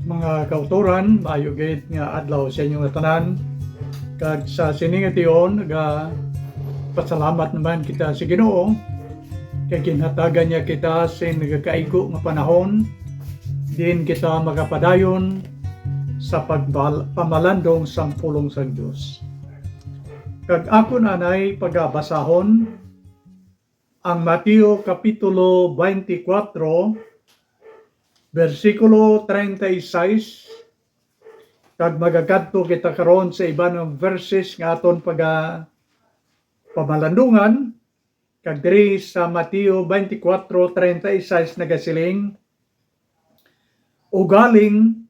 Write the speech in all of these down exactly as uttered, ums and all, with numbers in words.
Mga kautoran, maayo gid nga adlaw sa inyo nga tanan. Kag sa sini nga tion, nagapasalamat naman kita sa Ginoo kay ginhatagan niya kita sing nagakaigo nga panahon, diin kita magapadayon sa pagbal-, pamalandong sang pulong sang Dios. Kag akon anay pagabasahon ang Mateo Kapitulo twenty-four, bersikulo treinta y seis, kag magakadto kita karon sa iban nga verses nga aton paga-, pamalandungan, kag diri sa Mateo twenty-four treinta y seis nagasiling, "Ugaling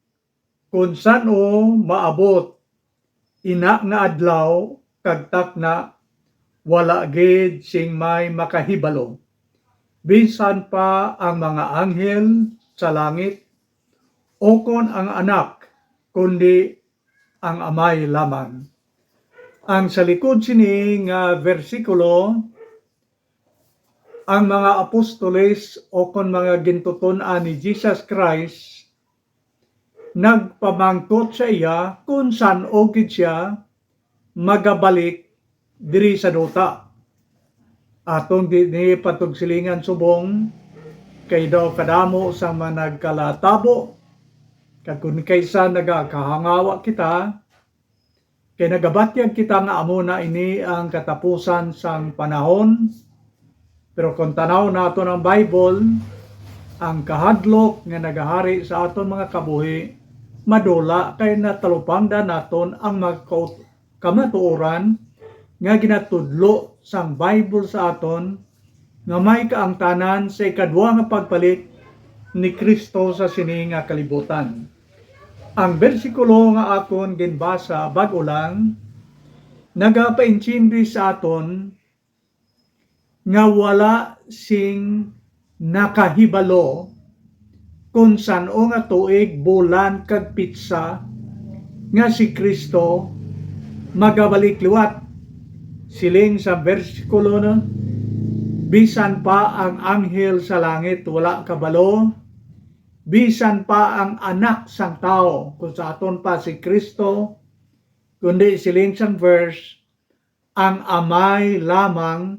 kon san-o maabot ina nga adlaw kag takna, wala gid sing may makahibalo, bisan pa ang mga anghel sa langit, ukon ang Anak, kundi ang Amay lamang." Ang sa likod sini nga bersikulo, ang mga apostoles, ukon mga gintuton-an ni Jesus Christ, nagpamangkot sa iya kon san-o gid sia magabalik diri sa duta. Aton di ni patugsilingan subong, kay daw kadamo sang mga nagkalatabo, kag kon kaysa nagakahangawa kita, kay nagabatyag kita nga amo na ini ang katapusan sang panahon. Pero kon tanaw naton ang Bible, ang kahadlok nga nagahari sa aton mga kabuhi madula, kay natalupangdan naton ang mga kaut-, kamatuoran nga ginatudlo sang Bible sa aton, nga may kaangtanan sa ikadwa nga pagbalik ni Cristo sa sini nga kalibutan. Ang bersikulo nga akon ginbasa bag-o lang nagapaintindi sa aton nga wala sing nakahibalo kon san-o nga tuig, bulan, kag petsa nga si Cristo magabalik liwat. Siling sa bersikulo, bisan pa ang anghel sa langit wala kabalo, bisan pa ang Anak sang Tawo, kung sa aton pa si Cristo, kundi siling sang verse, ang Amay lamang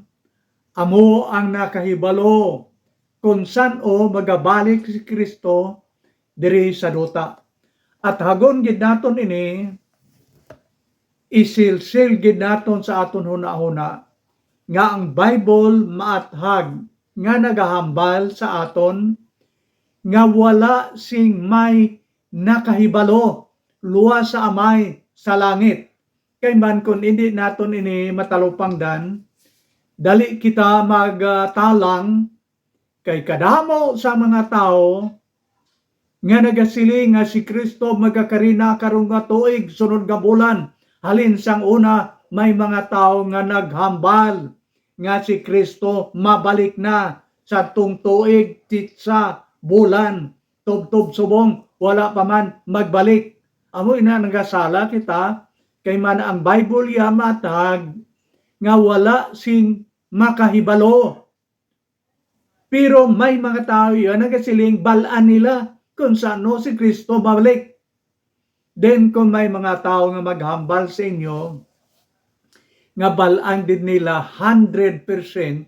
amo ang nakahibalo kon san-o magabalik si Cristo diri sa duta. At hagon gid naton ini, isilsil gid naton sa aton hunahuna nga ang Bible maathag nga nagahambal sa aton nga wala sing may nakahibalo luwas sa Amay sa langit. Kay man kon indi naton ini matalupangdan, dali kita magtalang, kay kadamo sa mga tawo nga nagasiling nga si Cristo magakari na karon nga tuig, sunod nga bulan. Halin sang una, may mga tawo nga naghambal nga si Cristo mabalik na sadtong tuig, petsa, bulan, tubtob subong wala pa man magbalik. Amo ina, nagasala kita, kay man ang Bible iya matag nga wala sing makahibalo. Pero may mga tawo iya nagasiling bal-an nila kung sano si Cristo mabalik. Then kung may mga tawo nga maghambal sa inyo nga bal-an din nila hundred percent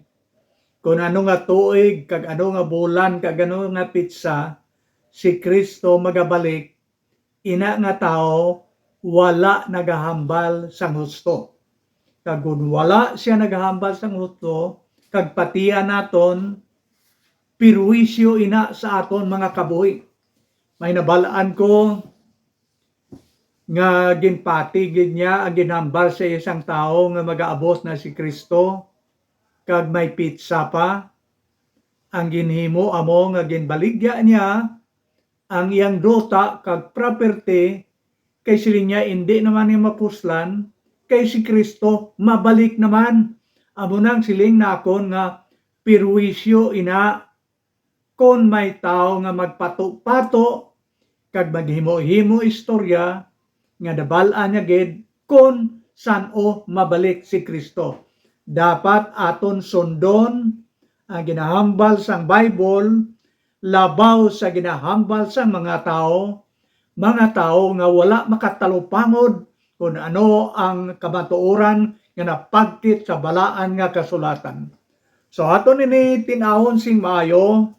kung ano nga tuig, kag ano nga bulan, kag ano nga petsa si Cristo magabalik, ina nga tawo wala nagahambal sang husto. Kag kon wala sia nagahambal sang husto, kag patian naton, pirwisyo ina sa aton mga kabuhi. May nabal-an ko nga ginpati gid niya ang ginhambal sa isang tawo nga magaabot na si Cristo, kag may petsa pa. Ang ginhimo amo nga ginbaligya niya ang iyang duta kag property, kay siling niya, "Indi naman niya mapuslan, kay si Cristo mabalik naman." Amo nang siling nakon nga pirwisyo ina kon may tawo nga magpato-pato kag maghimo-himo istorya nga nabal-an niya gid kon san-o mabalik si Cristo. Dapat aton sundon ang ginahambal sang Bible labaw sa ginahambal sang mga tawo, mga tawo nga wala makatalupangod kon ano ang kamatuoran nga napagkit sa Balaan nga Kasulatan. So, aton ini tin-awon sing maayo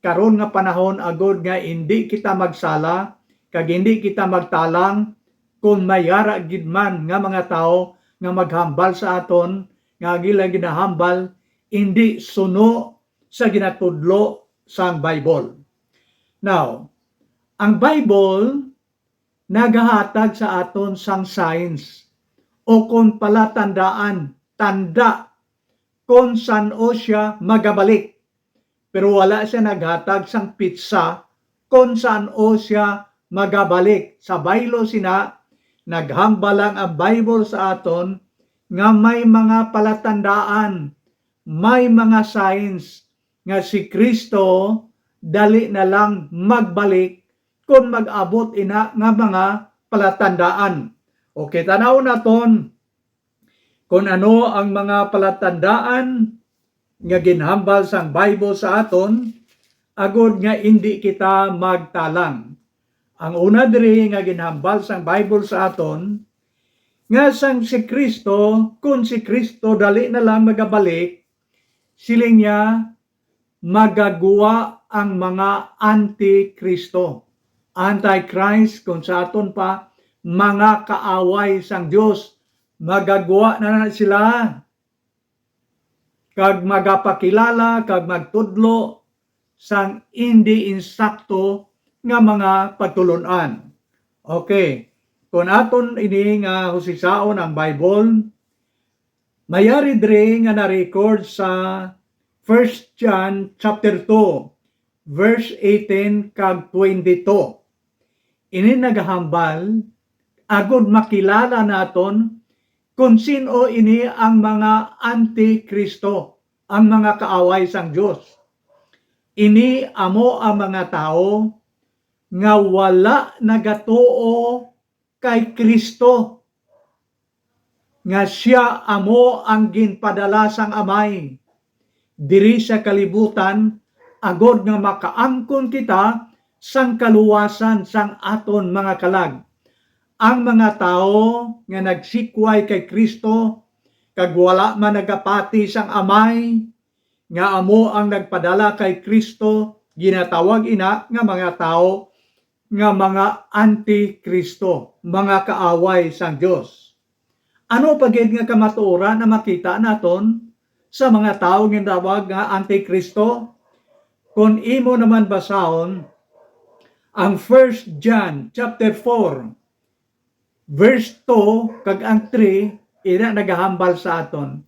karon nga panahon, agod nga indi kita magsala kag indi kita magtalang kon may ara gid man nga mga tawo nga maghambal sa aton nga ang ila ginahambal indi suno sa ginatudlo sang Bible. Now, ang Bible nagahatag sa aton sang signs o kon palatandaan, tanda kon san-o sia magabalik. Pero wala sia naghatag sang pitsa kon san-o sia magabalik. Sa baylo sina, naghambal lang ang Bible sa aton nga may mga palatandaan, may mga signs nga si Kristo dali na lang magbalik kon mag-abot ina nga mga palatandaan. Okay, tan-awon naton kon ano ang mga palatandaan nga ginhambal sang Bible sa aton, agod nga indi kita magtalang. Ang una diri nga ginhambal sang Bible sa aton, nga sang si Kristo, kon si Kristo dali na lang magabalik, siling niya, magagwa ang mga antikristo, antichrist, kung sa aton pa, mga kaaway sang Dios. Magagwa na na sila, kag magapakilala, kag magtudlo sang indi insakto nga mga pagtulon-an. Okay, kung aton ini nga husisaon ang Bible, mayari diri nga na-record sa First John chapter two, verse eighteen kag twenty-two. Ini nagahambal agud makilala naton kon sin-o ini ang mga antikristo, ang mga kaaway sang Dios. Ini amo ang mga tawo nga wala nagatuo kay Kristo, nga sia amo ang ginpadala sang Amay diri sa kalibutan, agod nga makaangkon kita sang kaluwasan sang aton mga kalag. Ang mga tawo nga nagsikway kay Kristo kag wala man nagapati sang Amay, nga amo ang nagpadala kay Kristo, ginatawag ina nga mga tawo nga mga antikristo, mga kaaway sang Dios. Ano pa gid nga kamatuoran ang makita naton sa mga tawo nga ginatawag nga antikristo? Kon imo naman basahon ang First John chapter four, verse two kag ang three, ina nagahambal sa aton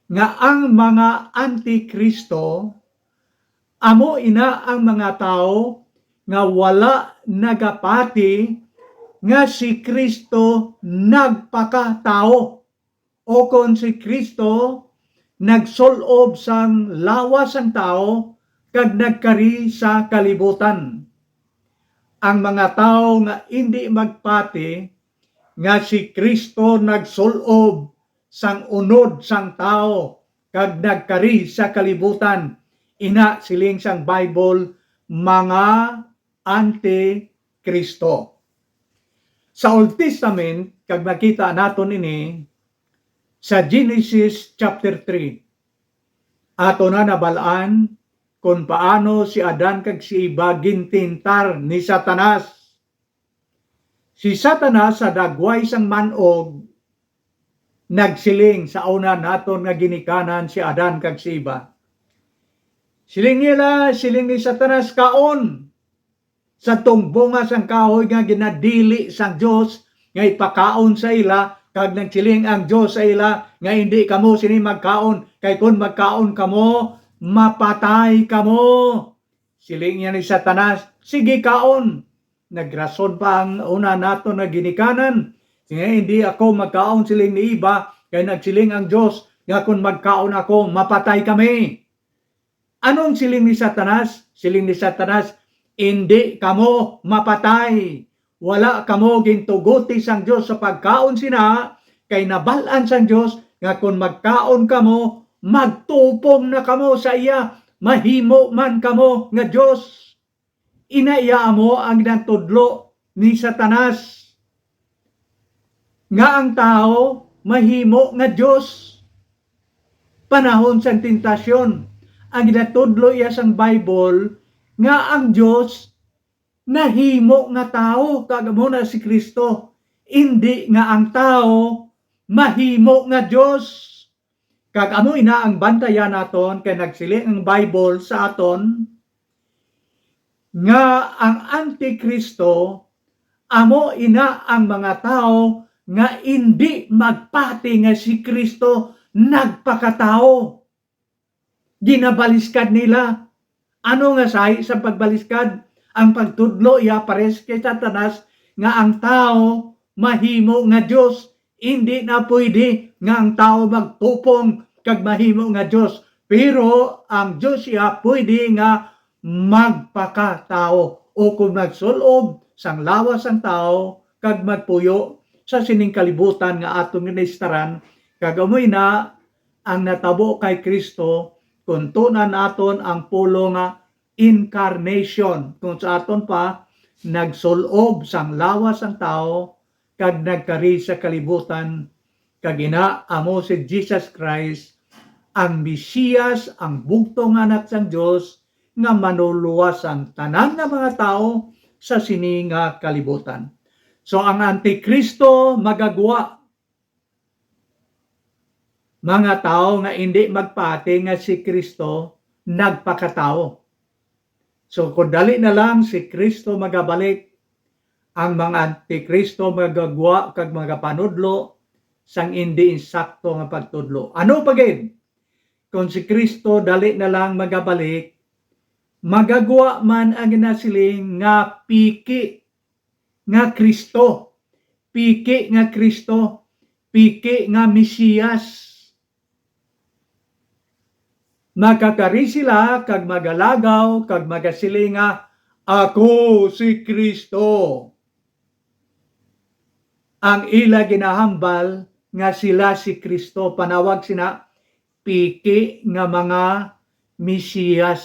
nga ang mga antikristo amo ina ang mga tawo nga wala nagapati nga si Kristo nagpakatawo, o kon si Kristo nagsul-ob sang lawas sang tawo kag nagkari sa kalibutan. Ang mga tawo nga indi magpati nga si Kristo nagsul-ob sang unod sang tawo kag nagkari sa kalibutan, ina siling sang Bible, mga antikristo. Sa Old Testament, kag makita naton ini sa Genesis chapter three. Ato na nabal-an kon paano si Adan kag si Eva gintintar ni Satanas. Si Satanas sa dagway sang man-og nagsiling sa una naton nga ginikanan si Adan kag si Eva. Siling nila, siling ni Satanas, "Kaon sa tong bunga sang kahoy nga ginadili sang Dios nga ipakaon sa ila," kag nagsiling ang Dios sa ila nga, "Indi kamo sini magkaon, kay kon magkaon kamo, mapatay kamo." Siling niya ni Satanas, "Sige, kaon." Nagrason pa ang una naton nga ginikanan. Siya, "Hindi ako magkaon," siling ni Eva, "kay nagsiling ang Dios nga kon magkaon ako, mapatay kami." Anong siling ni Satanas? Siling ni Satanas, "Hindi kamo mapatay. Wala kamo gintuguti sang Dios sa pagkaon sina, kay nabal-an sang Dios nga kon magkaon kamo, magtupong na kamo sa iya, mahimo man kamo nga Dios." Ina iya amo ang ginatudlo ni Satanas nga ang tawo mahimo nga Dios. Panahon sang tentasyon, ang ginatudlo iya sang Bible nga ang Dios nahimo nga tawo, kag amo na si Cristo, indi nga ang tawo mahimo nga Dios. Kag amo ina ang bantayan naton, kay nagsiling ang Bible sa aton nga ang Antikristo amo ina ang mga tawo nga indi magpati nga si Cristo nagpakatawo. Ginabaliskad nila. Ano nga sahi sa pagbaliskad? Ang pagtudlo iya pares kay Satanas nga ang tawo mahimo nga Dios. Indi na pwede nga ang tawo magtupong kag mahimo nga Dios. Pero ang Dios iya pwede nga magpakatawo o kung magsul-ob sang lawas sang tawo kag magpuyo sa sining kalibutan nga aton ginaistaran, kag amoy na ang natabo kay Cristo, kun tunan naton ang pulong nga incarnation, kung sa aton pa, nagsul-ob sang lawas sang tawo kag nagkari sa kalibutan, kag ina amo si Jesus Christ, ang Mesiyas, ang bugtong nga Anak sang Dios, nga manuluwas sang tanan nga mga tawo sa sini nga kalibutan. So, ang Antikristo magagwa mga tawo nga indi magpati nga si Cristo nagpakatawo. So, kung dali na lang si Cristo magabalik, ang mga antikristo magagwa kag magapanudlo sang indi insakto nga pagtudlo. Ano pa gid? Kung si Cristo dali na lang magabalik, magagwa man ang ginasiling nga piki nga Cristo, piki nga Cristo, piki nga Mesiyas. Magakari sila kag magalagaw kag magasiling nga, "Ako si Cristo." Ang ila ginahambal nga sila si Cristo, panawag sina piki nga mga Mesiyas,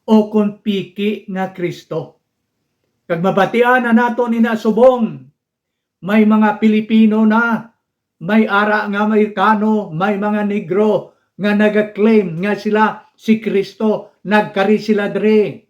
o kon piki nga Cristo. Kag mabatian na naton ina subong, may mga Pilipino na, may ara nga Amerikano, may mga Negro nga nagaklaim nga sila si Cristo, nagkari sila diri,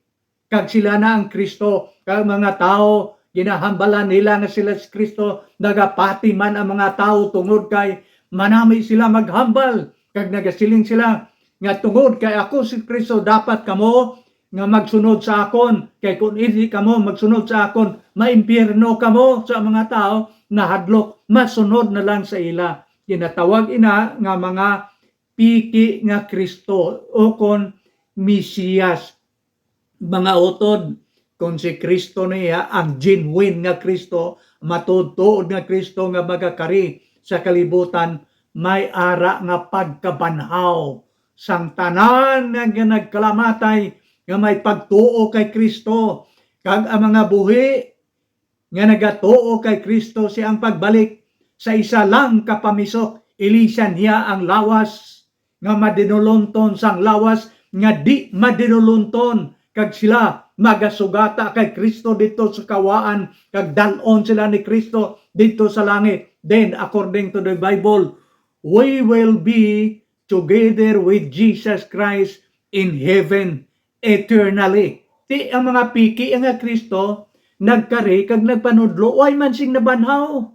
kag sila na ang Cristo. Kag mga tawo, ginahambalan nila nga sila si Cristo, nagapati man ang mga tawo tungod kay manami sila maghambal, kag nagasiling sila nga, "Tungod kay ako si Cristo, dapat kamo nga magsunod sa akon, kay kun indi kamo magsunod sa akon, maimpyerno kamo." Sa mga tawo nahadlok, masunod na lang sa ila. Ginatawag ina nga mga piki nga Cristo, o kon Mesiyas. Mga utod, kon si Cristo niya ang genuine nga Cristo, matuod-tuod nga Cristo nga magakari sa kalibutan, may ara nga pagkabanhaw sang tanan nga nagkalamatay nga may pagtuo kay Cristo, kag ang mga buhi nga nagatuo kay Cristo, siya ang pagbalik sa isa lang ka pamisok, ilisan niya ang lawas nga madinulonton sang lawas nga di madinulonton, kag sila magasugata kay Cristo didto sa kawaan, kag dal-on sila ni Cristo didto sa langit. Then, according to the Bible, we will be together with Jesus Christ in heaven eternally. Ti ang mga piki nga Cristo nagkari kag nagpanudlo, way man sing nabanhaw.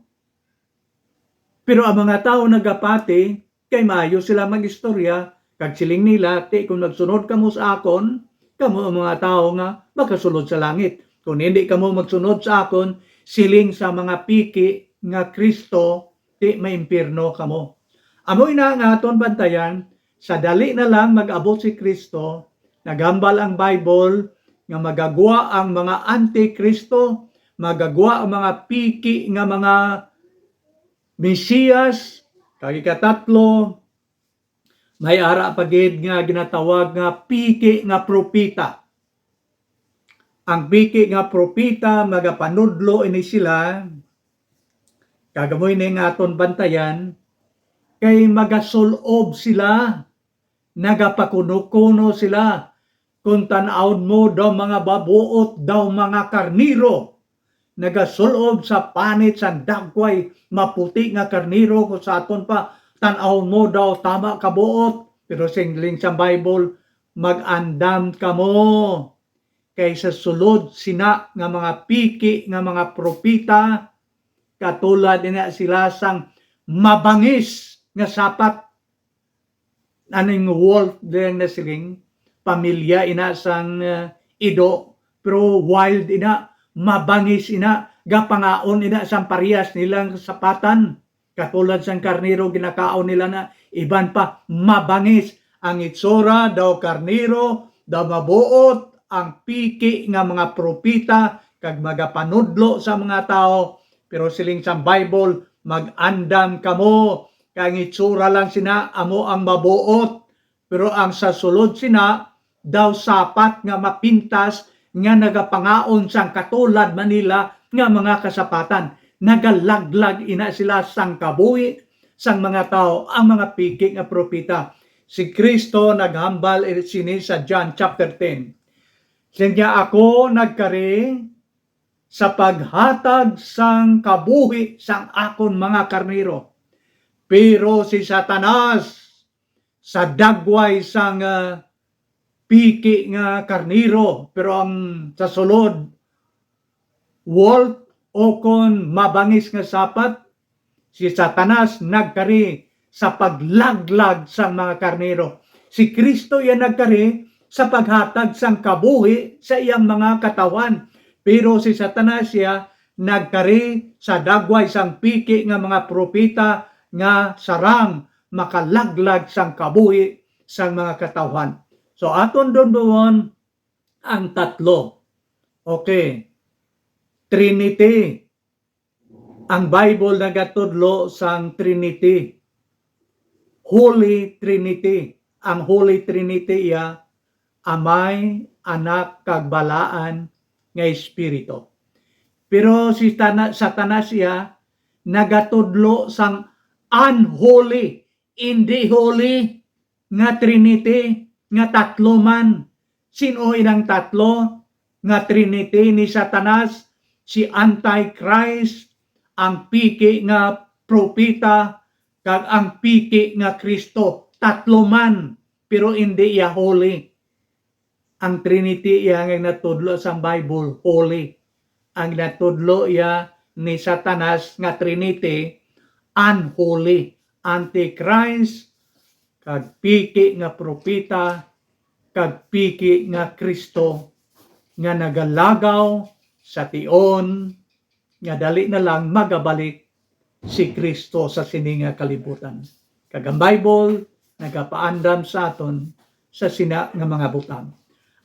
Pero ang mga tawo nagapati, kay maayo sila mag-istorya, kag siling nila, "Ti, kung magsunod kamo sa akon, kamo ang mga tawo nga makasulod sa langit. Kung hindi kamo magsunod sa akon, siling sa mga piki nga Cristo, ti maimpyerno kamo." Amo ina nga aton bantayan, sa dali na lang mag-abot si Cristo, naghambal ang Bible nga magagwa ang mga antikristo, magagwa ang mga piki nga mga Mesiyas, kag ikatatlo, may ara pa gid nga ginatawag nga piki nga propeta. Ang piki nga propeta, magapanudlo ini sila, kag amo ini nga aton bantayan, kay magasul-ob sila, nagapakuno-kuno sila, "Kung tan-awon mo daw mga babuot daw mga karnero, nagasul-ob sa panit sang dagway maputi nga karnero, kung sa aton pa, tan-aw mo daw tama ka buot. Pero siling sang Bible, "Mag-andam kamo, kay sa sulod sina nga mga piki nga mga propeta, katulad ina sila sang mabangis nga sapat." Aning wolf diri nga nasiling, pamilya ina sang, uh, ido, pero wild ina, mabangis ina, gapangaon ina sang parehas nilang sapatan. Katulad sang karnero, ginakaon nila na, iban pa, mabangis. Ang itsura daw karnero, daw mabuot, ang piki nga mga propeta, kag magapanudlo sa mga tawo. Pero siling sang Bible, "Mag-andam kamo, kay ang itsura lang sina amo ang mabuot, pero ang sa sulod sina daw sapat nga mapintas, nga nagapangaon sang katulad man nila nga mga kasapatan. Nagalaglag ina sila sang kabuhi sang mga tawo, ang mga piki nga propeta." Si Cristo naghambal sini sa John chapter ten. Siling niya, "Ako nagkari sa paghatag sang kabuhi sang akon mga karnero, pero si Satanas sa dagway sang, ah, piki nga karnero, pero ang sa sulod, wolf, o kon mabangis nga sapat, si Satanas nagkari sa paglaglag sang mga karnero. Si Cristo iya nagkari sa paghatag sang kabuhi sa iyang mga katawhan, pero si Satanas iya nagkari sa dagway sang piki nga mga propeta nga sarang makalaglag sang kabuhi sang mga katawhan." So, aton dundon ang tatlo. Okay. Trinity. Ang Bible nagatudlo sang Trinity. Holy Trinity. Ang Holy Trinity iya Amay, Anak, kag Balaan nga Espiritu. Pero si Tana-, Satanas iya nagatudlo sang unholy, indi holy nga Trinity, nga tatlo man. Sin-o inang tatlo nga Trinity ni Satanas? Si Antichrist, ang piki nga propeta, kag ang piki nga Cristo. Tatlo man, pero indi iya holy. Ang Trinity iya nga natudlo sang Bible, holy. Ang natudlo iya ni Satanas nga Trinity, unholy. Antichrist, kag piki nga propeta, kag piki nga Cristo, nga nagalagaw sa tion nga dali na lang magabalik si Cristo sa sini nga kalibutan. Kag ang Bible nagapaandam sa aton sa sina nga mga butang.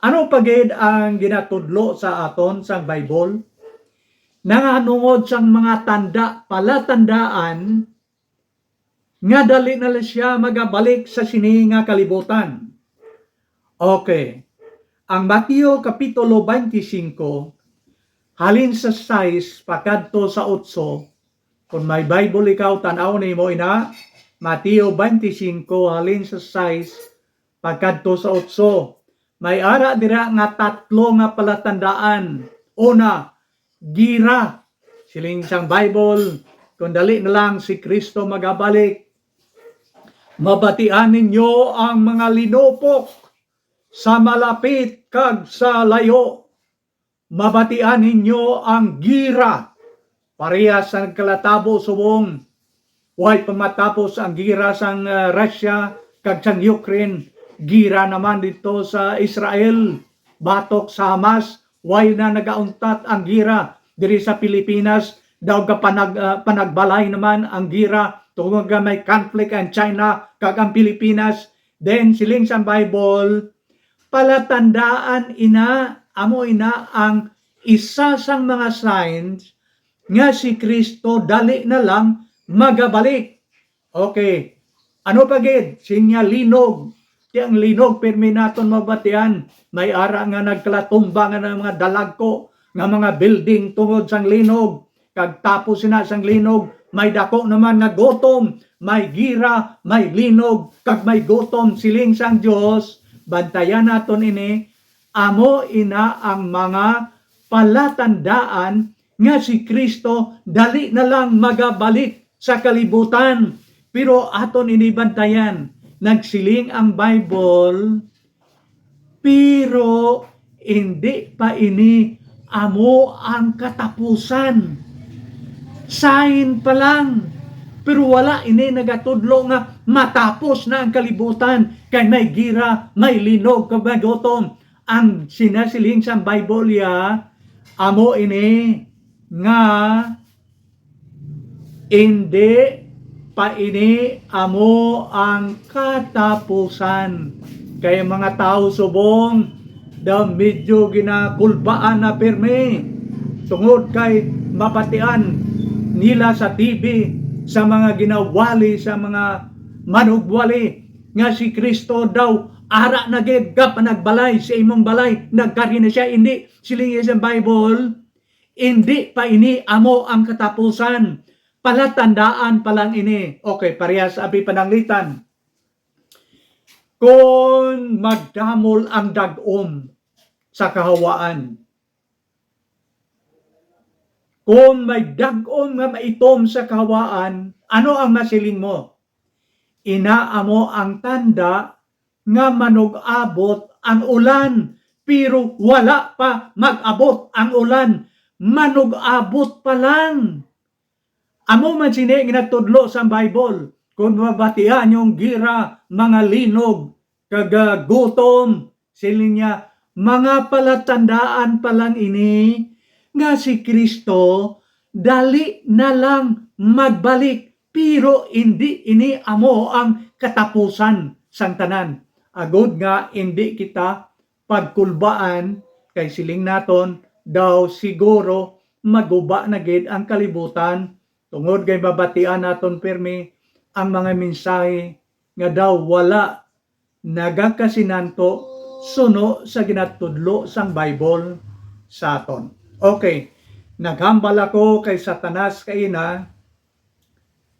Ano pa gid ang ginatudlo sa aton sang Bible? Nahanungod sang mga tanda, palatandaan nga dali na lang siya magabalik sa sini nga kalibutan. Okay. Ang Mateo Kapitulo twenty-five, halin sa sais pakadto sa otso, kung may Bible ikaw, tan-aw nimo ina, Mateo twenty-five, halin sa sais pakadto sa otso. May ara dira nga tatlo nga palatandaan. Una, gira. Siling sang Bible, kung dali na lang si Cristo magabalik, "Mabatian ninyo ang mga linupok sa malapit kag sa layo. Mabatian ninyo ang gira." Parehas sa nagkalatabo subong way pa matapos ang gira sang, ah, Russia kag sang Ukraine, gira naman dito sa Israel batok sa Hamas. Way na nagauntat ang gira diri sa Pilipinas, daw gapanag-, ah, panagbalay naman ang gira tungod nga may conflict ang China kag ang Pilipinas. Then, siling sang Bible, palatandaan ina, amo ina ang isa sang mga signs nga si Cristo dali na lang magabalik. Okay. Ano pa gid? Sinya linog. Ti ang linog, pirmi naton mabatian. May ara nga nagkalatumba nga ng mga dalagko, nga mga building tungod sang linog. Kag tapos sina sang linog, may dako naman nga gutom, may gira, may linog, kag may gutom. Siling sang Dios, bantayan naton ini, amo ina ang mga palatandaan nga si Cristo dali na lang magabalik sa kalibutan. Pero aton ini bantayan, nagsiling ang Bible, pero hindi pa ini amo ang katapusan. Sign pa lang. Pero wala ini nagatudlo nga matapos na ang kalibutan, kay may gira, may linog, kag may gutom. Ang sinasiling sang Bible ya, amo ini nga hindi pa ini amo ang katapusan. Kay mga tawo subong, daw medyo ginakulbaan na pirmi tungod kay mabatian nila sa T V, sa mga ginawali, sa mga manugwali, nga si Cristo daw ara na gid ka pa nagbalay sa imong balay, nagkari na siya. Hindi, siling sa Bible, hindi pa ini amo ang katapusan. Palatandaan pa lang ini. Okay, parehas abi pananglitan. Kon magdamol ang dag-om sa kahawaan, kon may dag-om nga maitom sa kahawaan, ano ang masiling mo? Ina amo ang tanda nga manug-abot ang ulan, pero wala pa mag-abot ang ulan. Manug-abot pa lang. Amo man sini ginatudlo sang Bible. Kung mabatian yung gira, mga linog, kag, ah, gutom, siling niya, mga palatandaan pa lang ini nga si Cristo dali na lang magbalik, pero indi ini amo ang katapusan sang tanan. Agod nga indi kita pagkulbaan, kay siling naton daw siguro maguba na gid ang kalibutan, tungod kay mabatian naton pirmi ang mga mensahe nga daw wala nagakasinanto suno sa ginatudlo sang Bible sa aton. Okay, naghambal ako kay Satanas kaina,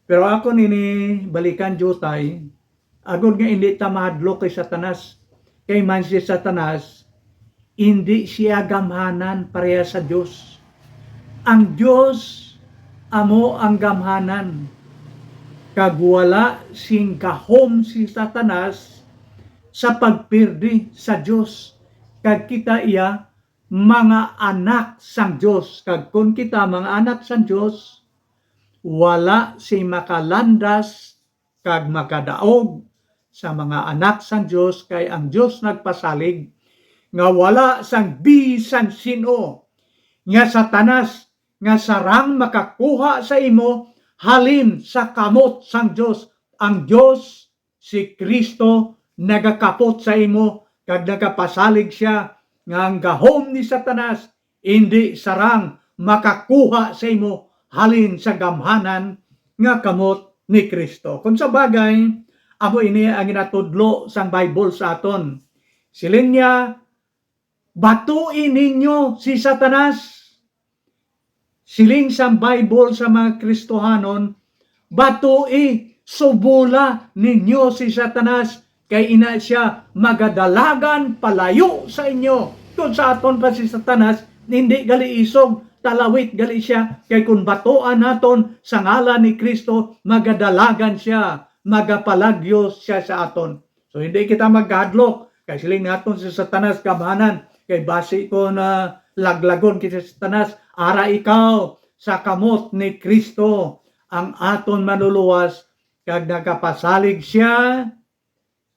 pero ako nini balikan, diutay, agod nga indi ta mahadlok kay Satanas. Kay man si Satanas, indi siya gamhanan pareha sa Dios. Ang Dios amo ang gamhanan, kag wala sing gahom si Satanas sa pagpirdi sa Dios, kag kita iya mga anak sang Dios. Kag kon kita mga anak sang Dios, wala sing makalandas kag makadaog sa mga anak sang Dios, kay ang Dios nagpasalig nga wala sang bisan sin-o nga satanas nga sarang makakuha sa imo halin sa kamot sang Dios. Ang Dios, si Cristo, nagakapot sa imo kag nagapasalig sia nga ang gahom ni Satanas indi sarang makakuha sa imo halin sa gamhanan nga kamot ni Cristo. Kung sa bagay, amo ini ang ginatudlo sang Bible sa aton. Siling niya, "Batui ninyo si Satanas." Siling sang Bible sa mga Kristohanon, "Batui, subula ninyo si Satanas, kay ina sia magadalagan palayo sa inyo." Kung sa aton pa si Satanas, hindi gali isog, talawit gali sia, kay kung batuan naton sa ngalan ni Cristo, magadalagan sia, magapalagyo sia sa aton. So, hindi kita magkahadlok, kay siling naton si Satanas, "Gamhanan, kay basi ko na laglagon kita si Satanas, ara ikaw sa kamot ni Cristo, ang aton Manluluwas, kag nagapasalig sia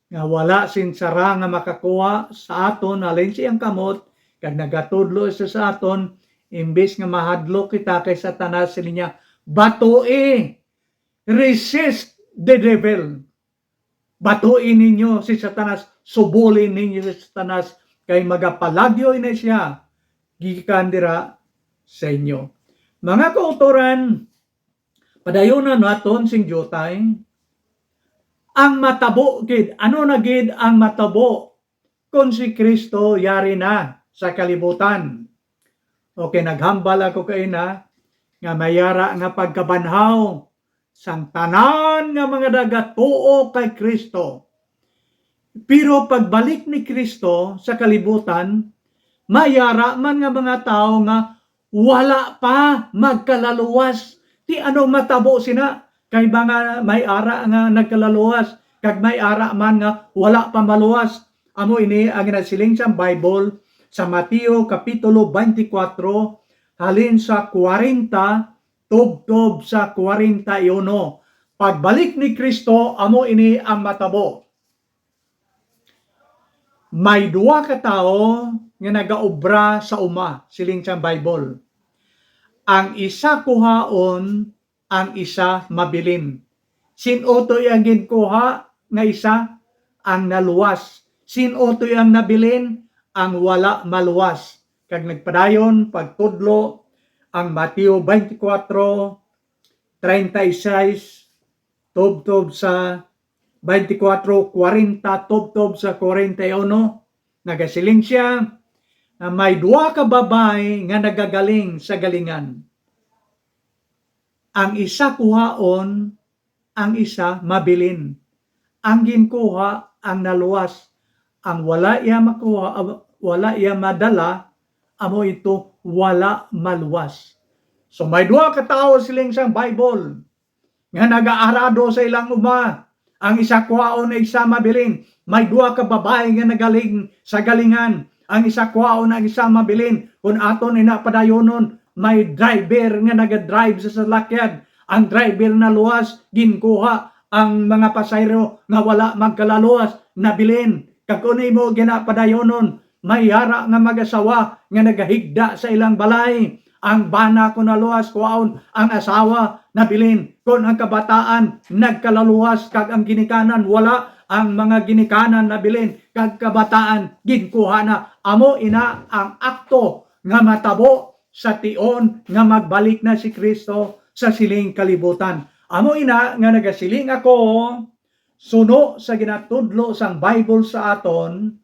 nga wala sin sara nga makakuha sa aton halin sa iyang kamot, kag nagatudlo sia sa aton." Imbis nga mahadlok kita kay Satanas, siling niya, "Batui, resist the devil." Batui ninyo si Satanas, subuli ninyo si Satanas, kay magapalagyo na sia gikan dira sa inyo. Mga kautoran, padayonon naton sing diutay. Ang matabo gid, ano na gid ang matabo kon si Cristo yari na sa kalibutan? Okay, naghambal ako kaina nga may ara nga pagkabanhaw sang tanan nga mga nagatuo kay Cristo. Pero pagbalik ni Cristo sa kalibutan, may ara man nga mga tawo nga wala pa magkalaluwas. Ti ano matabo sina? Kay mga may ara nga nagkalaluwas, kag may ara man nga wala pa maluwas. Amo ini ang ginasiling sang Bible sa Mateo Kapitulo twenty-four, halin sa kwarenta tubtob sa kwarenta y uno. Pagbalik ni Cristo, amo ini ang matabo. May duha ka tawo nga nagaobra sa uma, siling sang Bible. Ang isa kuhaon, ang isa mabilin. Sin-o to ang ginkuha nga isa? Ang naluwas. Sin-o to ang nabilin? Ang wala maluwas. Kag nagpadayon pagtudlo ang Mateo twenty-four, treinta y seis, tubtob sa twenty-four, kwarenta, tubtob sa kwarenta y uno, nagasiling sia, nga may duha ka babay nga nagagaling sa galingan. Ang isa kuhaon, ang isa mabilin. Ang ginkuha, ang naluwas. Ang wala iya makuha, wala iya madala, amo ito, wala maluwas. So may duha ka tawo, siling sang Bible, nga nagaarado sa ilang uma. Ang isa kuhaon, ang isa mabilin. May duha ka babayi nga nagaling sa galingan. Ang isa kuhaon, ang isa mabilin. Kung aton ina padayonon, may driver nga nagadrive sa salakyan. Ang driver naluwas, ginkuha ang mga pasahero nga wala magkalaluwas, nabilin. Kag kung imo ginapadayonon, may ara nga mag-asawa nga nagahigda sa ilang balay. Ang bana ko naluwas, kuhaon, ang asawa nabilin. Kon ang kabataan nagkalaluwas kag ang ginikanan wala, ang mga ginikanan nabilin kag kabataan ginkuha na. Amo ina ang akto nga matabo sa tion nga magbalik na si Cristo sa siling kalibutan. Amo ina nga nagasiling ako, suno sa ginatudlo sang Bible sa aton,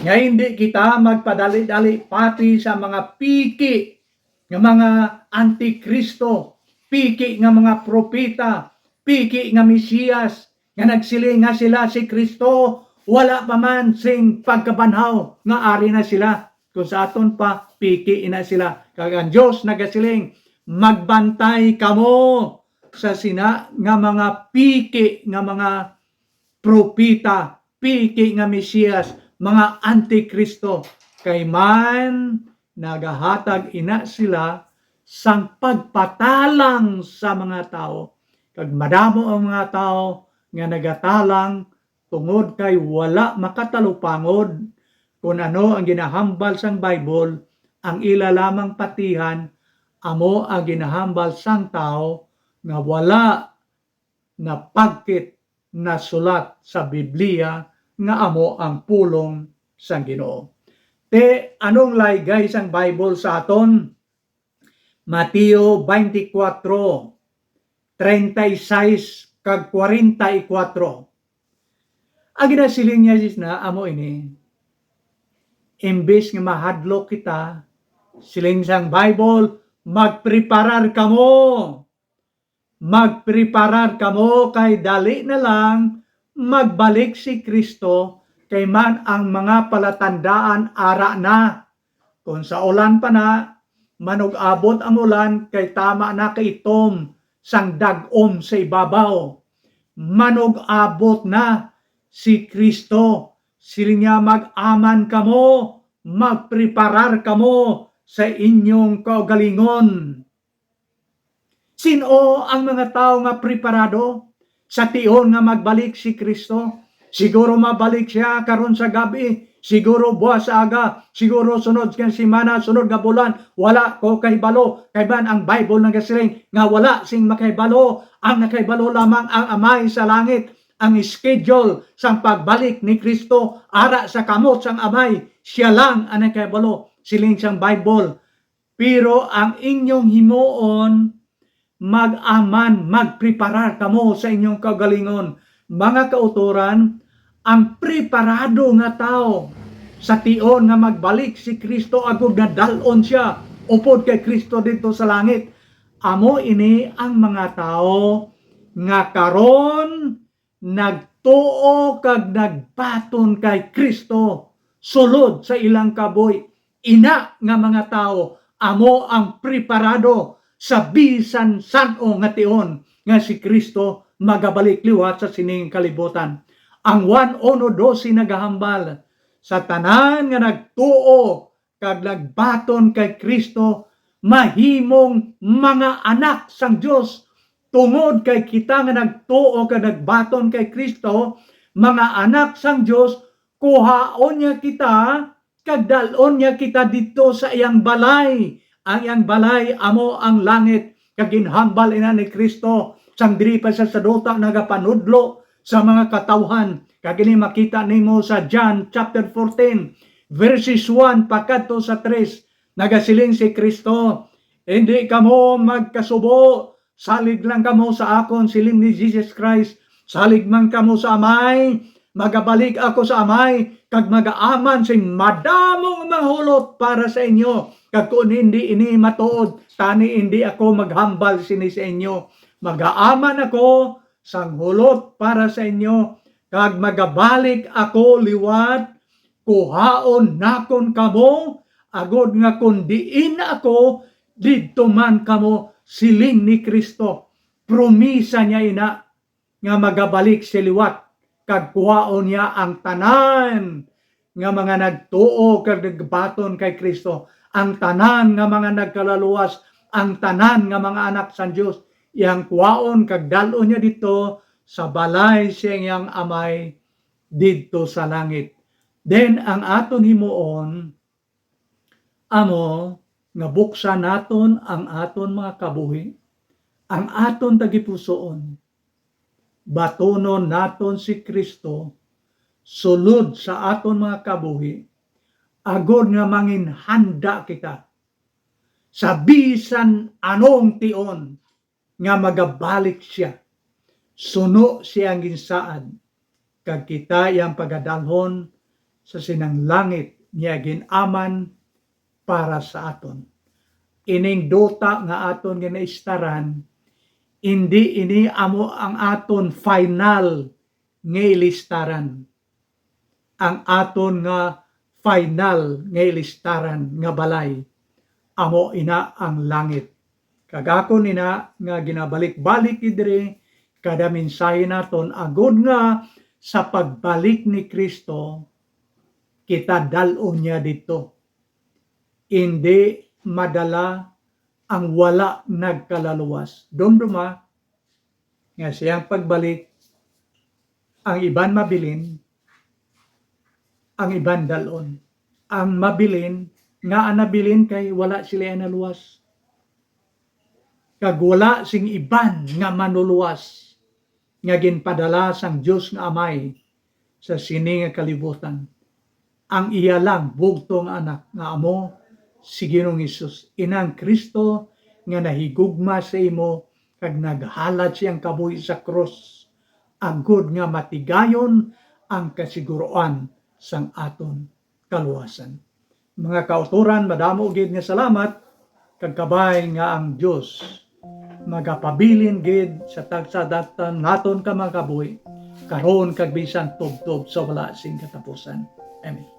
nga hindi kita magpadali-dali pati sa mga piki nga mga antikristo, piki nga mga propeta, piki nga Mesiyas, nga nagsiling nga sila si Cristo, wala pa man sing pagkabanhaw nga ari na sila. Kung sa aton pa, piki ina sila. Kag ang Dios nagasiling, "Magbantay kamo sa sina nga mga piki nga mga propeta, piki nga Mesiyas, mga antikristo, kay man nagahatag ina sila sang pagpatalang sa mga tawo." Kag madamo ang mga tawo nga nagatalang tungod kay wala makatalupangod kon ano ang ginahambal sang Bible. Ang ila lamang patihan amo ang ginahambal sang tawo nga wala napagkit nasulat sa Biblia nga amo ang pulong sang Ginoo. Te, anong laygay sang Bible sa aton? Mateo twenty-four, treinta y seis kag kwarenta y kuwatro. Ang ginasiling niya, sis, na amo ini, imbis nga mahadlok kita, siling sang Bible, "Magpreparar kamo." Magpreparar kamo, kay dali na lang magbalik si Cristo, kay man ang mga palatandaan ara na. Kon sa ulan pa na, manug-abot ang ulan, kay tama na kaitom sang dag-om sa ibabaw. Manug-abot na si Cristo. Siling niya, "Mag-aman kamo, magpreparar kamo sa inyong kaugalingon." Sin-o ang mga tawo nga preparado sa tion nga magbalik si Cristo? Siguro mabalik siya karon sa gab-i, siguro buwas sa aga, siguro sunod nga semana, sunod nga bulan, wala ko kahibalo. Kay man ang Bible nagasiling nga wala sing makahibalo. Ang nakahibalo lamang ang Amay sa langit. Ang schedule sang pagbalik ni Cristo ara sa kamot sang Amay, siya lang ang nakahibalo. Siling sang Bible, pero ang inyong himuon, mag-aman, magpreparar kamo sa inyong kaugalingon. Mga kautoran, ang preparado nga tawo sa tion nga magbalik si Cristo agud nga dal-on siya upod kay Cristo didto sa langit, amo ini ang mga tawo nga karon nagtuo kag nagbaton kay Cristo sulod sa ilang kabuhi. Ina nga mga tawo, amo ang preparado sa bisan san-o nga tion nga si Cristo magabalik liwat sa sining kalibutan. Ang Juan uno doce nagahambal, sa tanan nga nagtuo kag nagbaton kay Cristo, mahimong mga anak sang Dios. Tungod kay kita nga nagtuo kag nagbaton kay Cristo, mga anak sang Dios, kuhaon niya kita kag dal-on niya kita didto sa iyang balay. Ang iyang balay amo ang langit, kag ginhambal ina ni Cristo sang diri pa siya sa duta nagapanudlo sa mga katawhan. Kag ini makita nimo sa John chapter fourteen, verses one pakadto sa tres. Nagasiling si Cristo, "Hindi kamo magkasubo, salig lang kamo sa akon," siling ni Jesus Christ. "Salig man kamo sa Amay, magabalik ako sa Amay, kag magaaman sing madamo nga mga hulot para sa inyo. Kag kon hindi ini matuod, tani hindi ako maghambal sini sa inyo. Magaaman ako sang hulot para sa inyo, kag magabalik ako liwat, kuhaon nakon kamo, agod nga kon diin ako, didto man kamo," siling ni Cristo. Promisa niya ina nga magabalik siya liwat, kag kuhaon niya ang tanan nga mga nagtuo kag nagbaton kay Cristo, ang tanan nga mga nagkalaluwas, ang tanan nga mga anak sang Dios, iyang kuhaon kag dal-on niya didto sa balay sa iyang Amay didto sa langit. Then, ang aton himuon amo nga buksan naton ang aton mga kabuhi, ang aton tagipusoon. Batunon naton si Cristo sulod sa aton mga kabuhi, agod nga manginhanda kita sa bisan anong tion nga magabalik sia. Suno siya ang ginsaad, kag kita iyang pagadalhon sa sinang langit niya gin-aman para sa aton. Ining duta nga aton ginaistaran, indi ini amo ang aton final nga ilistaran. Ang aton nga final nga ilistaran nga balay amo ina ang langit. Kag akon ina nga ginabalik-balik gid diri kada mensahe naton, agod nga sa pagbalik ni Cristo kita dal-on niya didto. Indi madala ang wala nagkalaluwas. Dumduma nga siyang pagbalik, ang iban mabilin, ang iban dal-on. Ang mabilin, nga nabilin kay wala sila naluwas. Kag wala sing iban nga manuluwas nga ginpadala sang Dios nga Amay sa sini nga kalibutan. Ang iya lang bugtong Anak nga amo si Ginoong Hesus, inang Cristo nga nahigugma sa imo kag naghalad siyang kabuhi sa krus, agod nga matigayon ang kasiguruan sang aton kaluwasan. Mga kautoran, madamo gid nga salamat, kag kabay nga ang Dios magapabilin gid sa tagsa-tagsa naton ka mga kabuhi, karon kag bisan tubtob sa wala sing katapusan. Amen.